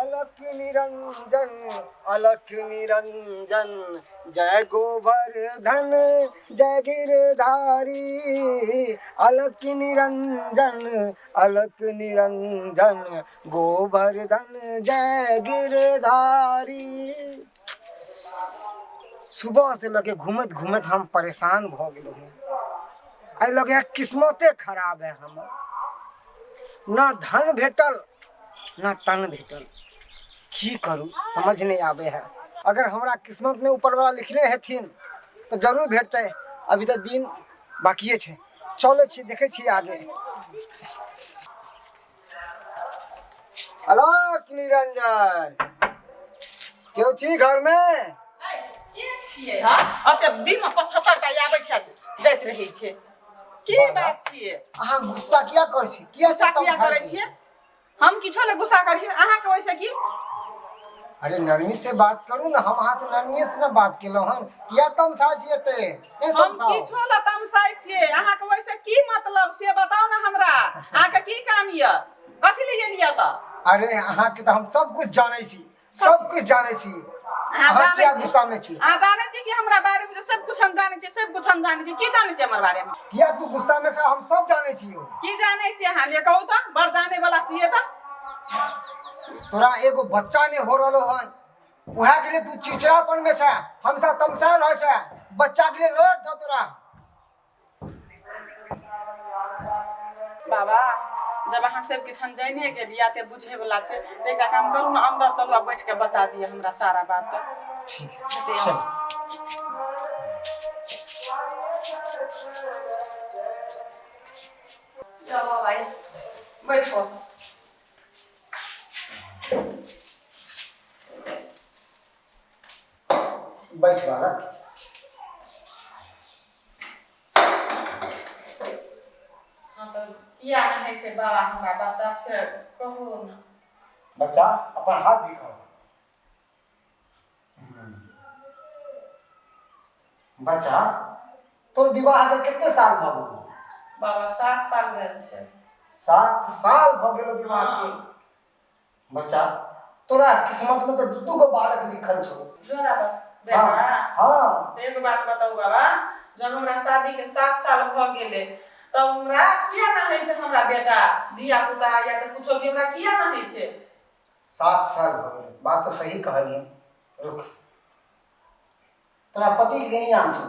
अलख निरंजन अलख निरंजन जय गोवर्धन जय गिरधारी अलख निरंजन अलख निरंजन गोवर्धन जय गिरधारी। सुबह से लगे घूमत घूमत हम परेशान भ गेलहुँ हँ। एहि लगे किस्मते खराब है हमर, न धन भेटल न तन भेटल। की करू समझ नहीं आवे है। अगर हमरा किस्मत में ऊपर वाला लिखने हेथिन तो जरूर भेटतै। अभी तो दिन बाकिए छै, चलै छी देखै छी आगे। अलख निरंजन केओ छी घर में? के छियै हँ? अते दिन में 75 टा आबै छै जाइत रहै छै, की बात छियै? अहाँ गुस्सा किया करै छी? किया गुस्सा किया करै छियै? हम किछो ले गुस्सा करियै अहाँके ओहिसँ की? अरे नरमी से बात करू ना, हम अहाँ से नरमी से ना बात केलहुँ हन। किया तमसा छियै एते? नहि हम तमसाउ। किछो ले तमसाइ छियै अहाँके ओहिसँ की मतलब से बताउ ने हमरा। अहाँके की काम यऽ? कथी ले एलियै तऽ? अरे अहाँके तऽ हम सब कुछ जानै छी, सब कुछ जानै छी। अहाँ अहाँ जानै किया छी? गुस्सा में छी? अहाँ जानै छी कि हमरा बारे में सब कुछ हम जानै छी? सब कुछ हम जानै छी। की जानै छी हमर बारे में? किया तू गुस्सा में छ? हम सब जानै छी। की जानै छी अहाँ? ले कहू तऽ, बड़ जानै वाला छियै तऽ। तोरा एगो बच्चा नहीं हो रहलो हन, उहे के लिए तू चिड़चिड़ापन में छ, हमसा तमसायल रहे छ। बच्चा के लिए लड़त छ तोरा। बाबा जब अहाँ सब किछु हम जानिए गेलियै ते बुझे वाला छै, तऽ एकटा काम करू ने, अंदर चलू आ बैठ के बता दिअ हमरा सारा बात। ठीक है, चल। जाओ बाबा, बैठो। बैठ बालक। हाँ तऽ किया नहि होइ छै बाबा हमरा बच्चा से कहू ने। बच्चा अपन हाथ दिखाओ। बच्चा तोर विवाह के कितने साल भऽ गेल? बाबा 7 साल भेल छै। 7 साल भऽ गेल विवाह के। बच्चा तोरा किस्मत में तो दू दू गो बालक लिखल छौ। जोड़ा बेटा? हाँ, हाँ। तऽ एगो बात बताउ बाबा, जब हमरा शादी के 7 साल भऽ गेलै तब हमरा किया नहि होइ छै हमरा बेटा धिया पुता या तऽ कुछो भी हमरा किया नहि होइ छै? 7 साल भऽ गेलै, बात तऽ सही कहलियै। रुक, तोरा पति के की नाम छौ?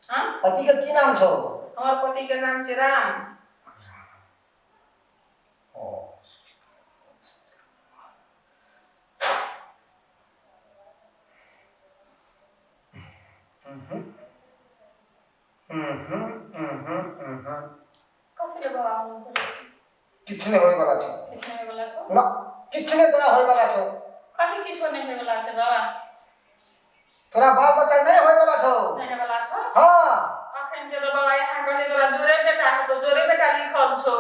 हाँ? पति के की नाम छौ? हमर पति के नाम छै राम। ओ कथी ले बाबा हम करै छी? किछु नहि होय वाला छौ। किछु नहि होइवला छौ? ना, किछु नहि तोरा होय वाला छौ। कथी किछो नहि होइवला छै बाबा? तोरा बाल बच्चा नहि होय वाला छौ। नहि होइवला छौ? हाँ। अखन के तो बाबा यहाँ कहलियै तोरा जोड़े बेटा हेतौ, जोड़े बेटा लिखल छौ।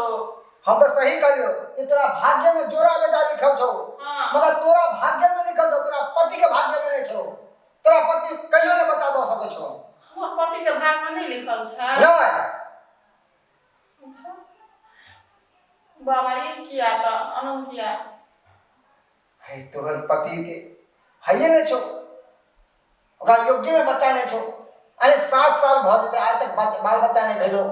हम तऽ सही कहलियौ कि तोरा भाग्य में जोड़ा बेटा लिखल छौ। हाँ। मगर तोरा भाग्य में लिखल छौ, तोरा पति के भाग्य में नहीं छौ। तोरा पति कहियो नहीं बच्चा दऽ सकै छौ। हमर पति के भाग्य में नहीं लिखल छै? नहीं। अच्छा बाबा ई किया तऽ अनंत किया? है तोहर पति के हइए नहीं छौ, ओकरा योग्य में बच्चा नहीं छौ। अरे 7 साल भऽ जेतै आइ तक बाल बच्चा नहीं भेलो,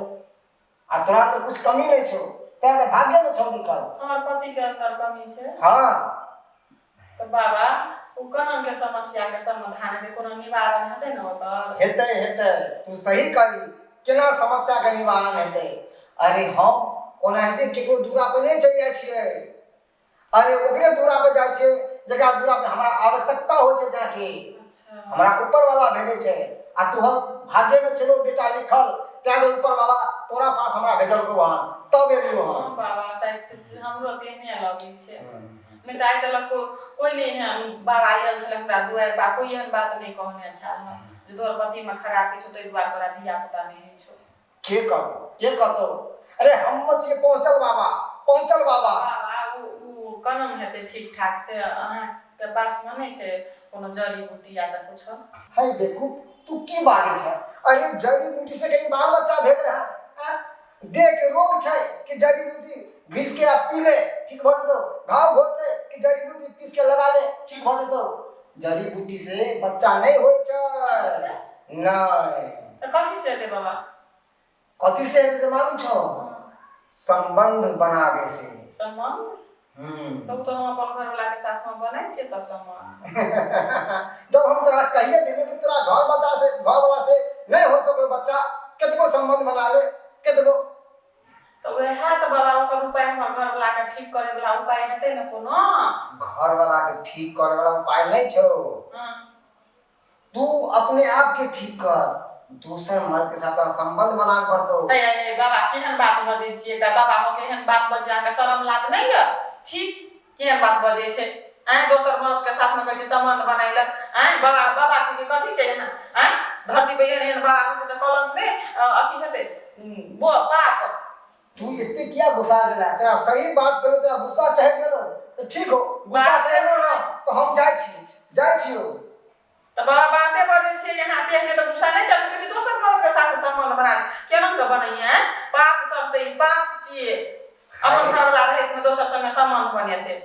आ तोरा अंदर कुछ कमी नहीं छौ, तैं तऽ भाग्य में छौ लिखल। हमर पति के अंदर कमी छै? हाँ। तऽ बाबा ओ कोना के समस्या के समाधान हेतै, कोनो निवारण हेतै ने ओकर? हेतै हेतै, तू सही कहली, केना समस्या के निवारण हेतै। अरे हम ओनाहिते केकरो दूरा पर नहि चलि जाइ छियै, अरे ओकरे दूरा पर जाइ छियै जकरा दूरा पर हमरा आवश्यकता होइ छै जाके। अच्छा। हमरा ऊपर वाला भेजै छै, आ तोहर भाग्य में चलो बेटा लिखल, तैं दुआरे ऊपर वाला तोरा पास हमरा भेजलकौ हन, तब एलियौ हँ हन। बाबा, शायद हमरो तेहने लगै छै, नहि तऽ आइ तलक कोइ नहि एहन बाबा आयल छलै हमरा दुआरि बा कोइ एहन बात नहि कहने छल हँ जे तोहर पतिमे खराबी छौ ताहि दुआरे तोरा धिया पुता नहि होइ छौ। के कहतौ, के कहतौ? अरे हम छियै पहुँचल बाबा, पहुँचल बाबा। बाबा ओ केना हेतै ठीक ठाक से अहाँके पासमे नहि छै कोनो जड़ी बूटी या तऽ कुछो? है बेवकूफ, तू की बाजै छ? अरे जड़ी बूटी से कहीं बाल बच्चा भेलै हँ? आँय? देह के रोग छै कि जड़ी बूटी घिस के आ पी ले ठीक भऽ जेतौ? घाव घोस छै कि जड़ी बूटी बूटी पीस के लगा ले, ठीक भऽ जेतौ। जड़ी बूटी से बच्चा नहि होइ छै। नहि। तऽ कथी से हेतै बाबा? कथी से हेतै से मालूम छौ? संबंध बनाबे से। संबंध? हम्म। तऽ ओ तऽ हम अपन घरवला के साथ मे बनै छियै तऽ संबंध। जब हम तोरा कहिए देलियौ कि तोरा घर बच्चा से, घर वाला से नहीं हो सके बच्चा, कतबो संबंध बना ले कतबो। तऽ वएह तऽ बाबा ओकर उपाय हमर घरवला के ठीक करे वाला उपाय हेतै ने कोनो? घर वाला के ठीक करे वाला उपाय नहीं छौ। हाँ। तू अपने आप के ठीक कर, दोसर मर्द के साथ संबंध बनावे पड़तौ। ए ए बाबा केहन बात बजै छियै? एकटा बाबा हो केहन बात बजै, अहाँके शरम लाज नहि यऽ? छी, केहन बात बजै छै? आँय, दोसर मर्द के साथ में कहै छै संबंध बनाइ लए। आँय बाबा, बाबा जी के कथी छै एना? आँय, धरती पर एहन एहन बाबा होतै तऽ कलंक नहि अथी हेतै बो पाप। तू एते किया गुस्सा गेला? तोरा सही बात कहलो तोरा गुस्सा चढ़ि गेलो तऽ ठीक हो, गुस्सा चढ़ि गेलो ना तऽ हम जाइ छी, जाइ छियौ। तऽ बाबा बाते बजै छियै यहाँ तेहने तऽ गुस्सा नहि चढ़ै छै। दोसर मर्द के साथ संबंध बना केना के बनैये? पाप चढ़तै, ई पाप छियै। अपन घरवला रहैत में दोसर संगे संबंध बनेतै।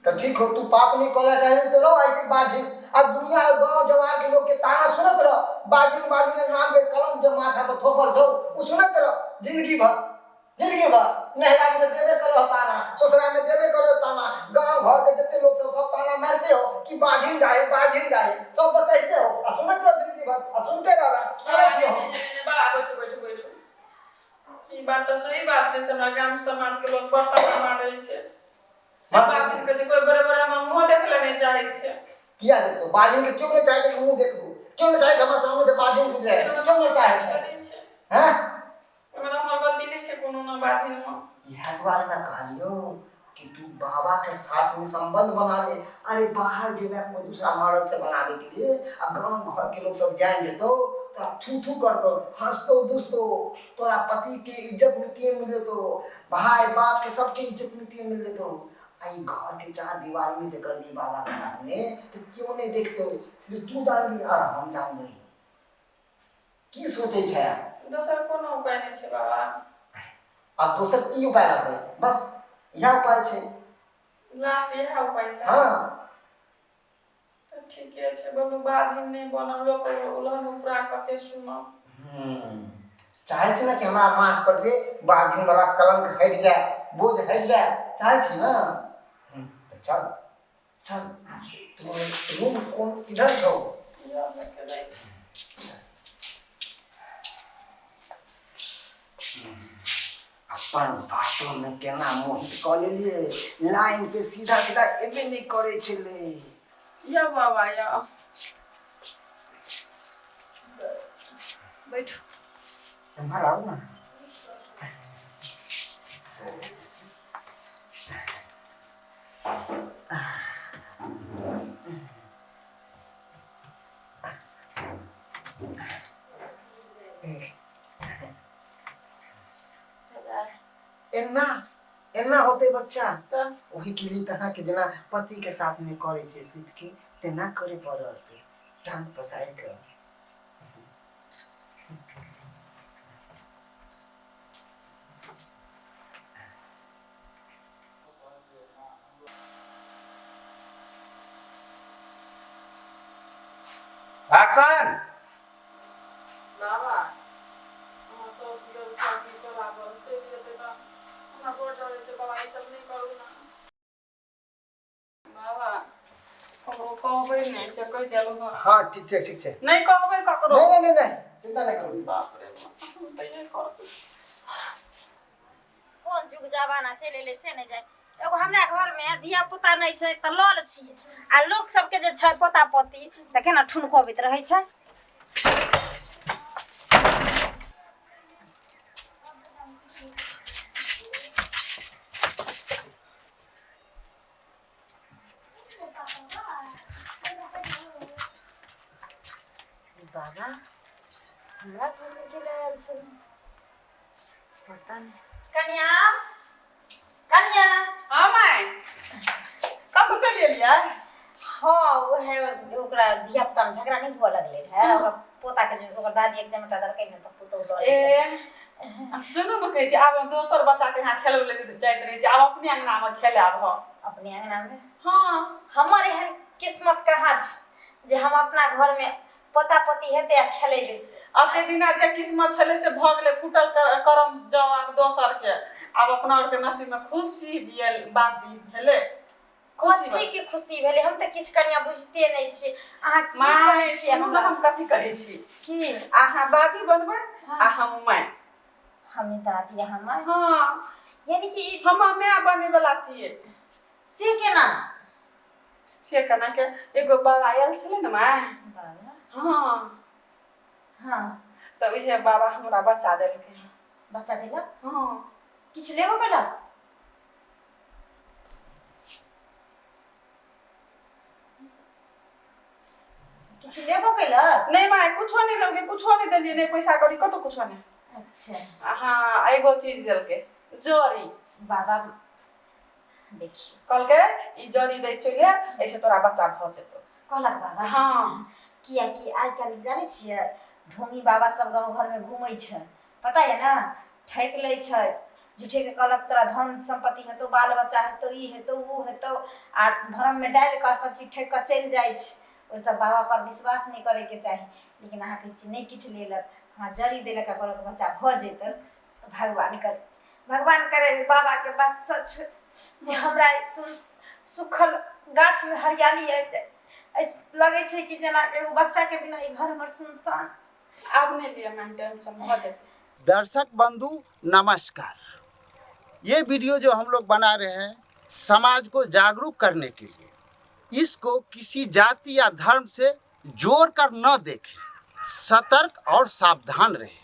तऽ ठीक हो, तू पाप नहीं करना चाहे तो रहो ऐसे बाजिन। अब दुनिया और गांव जवार के लोग के ताना सुनत रह, बाजिन बाजिन के नाम के कलंक जो माथा पर थोपल छौ उ सुनत रह जिंदगी भर, जिंदगी भर। नहरा में तो देबे करो ताना, ससुरा में देबे करो ताना, गांव घर के जितने लोग सब सब ताना मारते हो कि बाजिन जाए बाजिन जाए, सब बताते हो आ सुनत रह जिंदगी भर आ सुनते रह। चलै छियौ। बाबा बैठू बैठू बैठू, ई बात तऽ सही बात छै, हमरा गाम समाज के लोग बड़ ताना मारै छै। से बाजिन के छै कोई बड़े बड़े हमर मुँह देख ले नहीं चाहे छै। किया देखतो बाजिन के? क्यों नहीं चाहे कि मुंह देखबू? क्यों नहीं चाहे कि हमरा सामने से बाजिन गुजरे? क्यों नहीं चाहे छै? हैं? ओहिमे हमर गलती नहि छै कोनो ना बाजिन मे। इएह दुआरे ना कहलियौ कि तू बाबा के साथ में संबंध बना ले। अरे बाहर जेबे कोई दूसरा मर्द से बनावे के लिए आ गांव घर के लोग सब जान जेतो तो थू थू करतो, हंसतो दुसतो, तोरा पति के इज्जत मिट्टी में मिल जेतो, भाई बाप के सबके इज्जत मिट्टी में मिल जेतो। आ ई घर के चार दीवारी में जे करबी बाबा के साथ में तो क्यों नहीं देखतो, सिर्फ तू जानबी और हम जानबी। की सोचे छै? दोसर कोनो उपाय नहि छै बाबा। आ दोसर की उपाय रहतै? बस इएह उपाय छै। लास्ट इएह उपाय छै। हाँ। तऽ ठीके छै, बोलू बाजिन नहि बनल, लोक उलहन उपरा कते सुनब। चाहै छी ना कि हमरा माथ पर से बाजिन वाला कलंक हटि जाए, बोझ हटि जाए, चाहै छी ना? तऽ चल चल, तोहर रूम कोन किधर छौ? इएह लऽ जाइ छी। अपन बातो में केना मोहित कऽ लेलियै, लाइन पे सीधा सीधा एबे नहि करै छलै। या बाबा या बैठू। एम्हर आउ ना। एना एना होते बच्चा? ओही के लिए तऽ अहाँके जेना पति के साथ में करै छै सुति के तेना करे पड़त, टांग पसारि कऽ। एक्शन। बाबा हमर साउस गेल छथि टोला पर, चलि जेतै तऽ हमरा बड़ डर होइ छै। बाबा ई सब नहि करू ने बाबा, ककरो कहबै नहि से कहि देलहुँ हँ। हाँ ठीक छै, ठीक छै। नहि कहबै ककरो? नहीं नहीं नहीं नहीं, चिंता नहीं करू। बाप रे बाप, हम तऽ इएह कहबै। कोन जुग जमाना चलि एलै से नहि जाय। एगो हमरा घरमे धिया पुता नहि छै तऽ लल छी, आ लोक सबके जे छै पोता पोती तऽ केना ठुनकबैत रहै छै। बाबा हमरा घरमे के आयल छै पता नहि। कनिया, कनिया। हाँ माय, कतऽ चलि एलियै? हाँ उहे ओकरा धिया पुता में झगड़ा नहीं हुआ लगले रहे, ओकरा पोता के जे ओकर दादी एक चमटा देलकै ने तऽ पुतोह डरे छै। ए सुनू ने, कहै छी आब हम दोसर बच्चा के यहाँ खेलबै लए जाइत रहै छी, आब अपने अंगना मे खेलायब हम। अपने अपने अंगना में? हँ। हमर एहन किस्मत कहाँ छै जे हम अपना घर में पोता पोती हेतै आ खेलेबै से। अते दिना जे किस्मत छलै से भऽ गेलै फूटल करम जवाब दोसर के। आब अपना आरके नसीब में खुशी भेल बात ई भेलै। खुशी कथी के खुशी भेलै? हम तऽ किछु कनिया बुझिते नहि छियै। अहाँ की माय कहै छियै सुनू ने, हमरा? हम कथी कहै छी? की? अहाँ दादी बनबै आ हम माय। हमे दादी अहाँ माय? हँ। यानी कि हम माय बने वाला छियै। से केना? से केना के एगो बाबा आयल छलै ने माय। बाबा? हँ। हँ। तऽ उहे बाबा हमरा बच्चा देलकै। बच्चा देलक? हँ। किछु लेबो केलक? किछु लेबो केलक? नहि माय, कुछो नहि लेलकै, कुछो नहि देलियै, नहि पैसा कौड़ी कतौ कुछो नहि। अच्छा। हँ, एगो चीज देलकै, जरी। बाबा देखियौ कहलकै ई जरी दै चलिहे, एहिसँ तोरा बच्चा भऽ जेतौ। कहलक बाबा? हँ। कियाकि आइ काल्हि जानै छियै ढोंगी बाबा सब गाँव घरमे घूमै छै, पता यऽ ने? ठकि लै छै झूठेके, कहलक तोरा धन सम्पत्ति हेतौ, बाल बच्चा हेतौ, ई हेतौ, ओ हेतौ, आ भ्रममे डालि कऽ सब चीज ठकि कऽ चलि जाइ छै। ओहि सब बाबा पर विश्वास नहि करैके चाही। लेकिन अहाँके नहि किछु लेलक, हँ जरी देलक आ कहलक बच्चा भऽ जेतै। भगवान करे, भगवान करे बाबाके बात सच होइ जे हमरा ई सुखल गाछमे हरियाली आबि जाय। लगै छै कि जेना एगो बच्चाके बिना ई घर हमर सुनसान। आब नहि लिअ मैम टेंशन, भऽ जेतै। दर्शक बंधु नमस्कार। ये वीडियो जो हम लोग बना रहे हैं समाज को जागरूक करने के लिए, इसको किसी जाति या धर्म से जोड़ कर न देखें, सतर्क और सावधान रहें।